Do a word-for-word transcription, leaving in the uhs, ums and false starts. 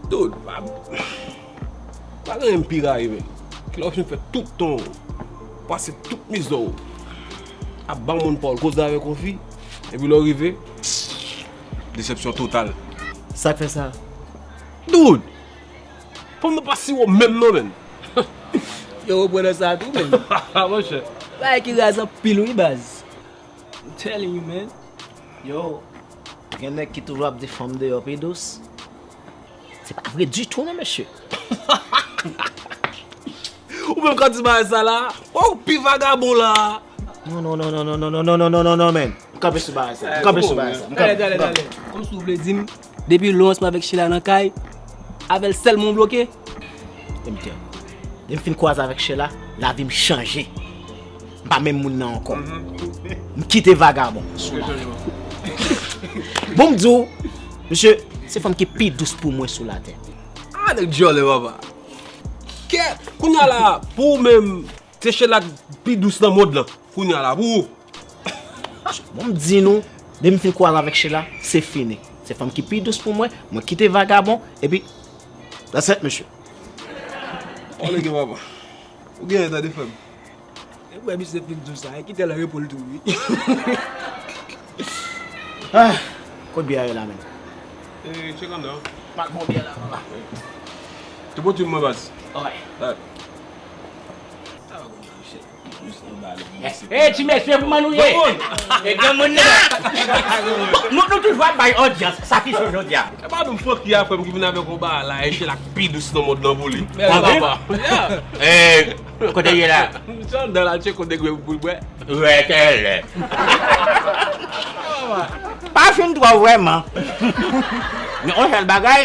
Dude, pa, pa gen anyen m pi rayi, men. Kilè w fin fè tout tan w, pase tout mizè w, ap ba moun pawòl, koze avèk yon fi, epi lè w rive, desepsyon total. Sa k fè sa? Dude! Fanm nan pa siwo menm non, menn. Yo, w pran nan sa tou, menn. Monchè. Bagay ki raz anpil, wi, baz. I'm telling you, man. Yo, gen nèg ki toujou ap di fanm deyò pi dous. Se pa vre ditou, non, mesye. Ou menm k ap di bagay sa la, ou pi vagabon la. Non, non, non, non, non, non, non, non, non, non, non, non, man. M kanpe sou bagay sa. M kanpe sou bagay sa. M kanpe. Tande, tande, tande. Kòmsi w vle di m, depi lè w ansanm avèk Sheila nan kay, avè l sèlman w bloke? Tande m tèl. Lè m fin kwaze avèk Sheila, lavi m chanje. M pa menm moun nan ankò. M kite vagabon. Bon, m di w, mesye, se fanm ki pi dous pou mwen sou latè. Ah, nèg dyòlè, papa. Kèt, kounye a la, pou ou menm, se Sheila k pi dous nan mond lan. Kounye a la, pou ou. Bon, m di nou, depi m fin kwaze avèk Sheila, se fini. Se fanm ki pi dous pou mwen, mwen kite vagabon, epi, that's it, mesye. Olege, papa. Ou genyen, tande, frè m. E wè misye fin di w sa, e kite l repo l tou, wi. Ah, kot byè a ye la, menm? E, tchek anndan. Mat bon byè la, papa. Te pote yon mwen, baz. Alright. Alright. E, ti mesye, kòman nou ye? E, granmoun nan. Nou, nou toujou ap bay odyans, sa ki cho jodi a. E pa nou fòk ki a frè m ki vin avèk yon bagay la, e se la k pi dous nan mond lan pou li. Papa. E, kote l ye la? Misye anndan la, tcheke yon degre pou l bwè. Wè, kèlè. Pa fin twò vrèman. Men yon sèl bagay,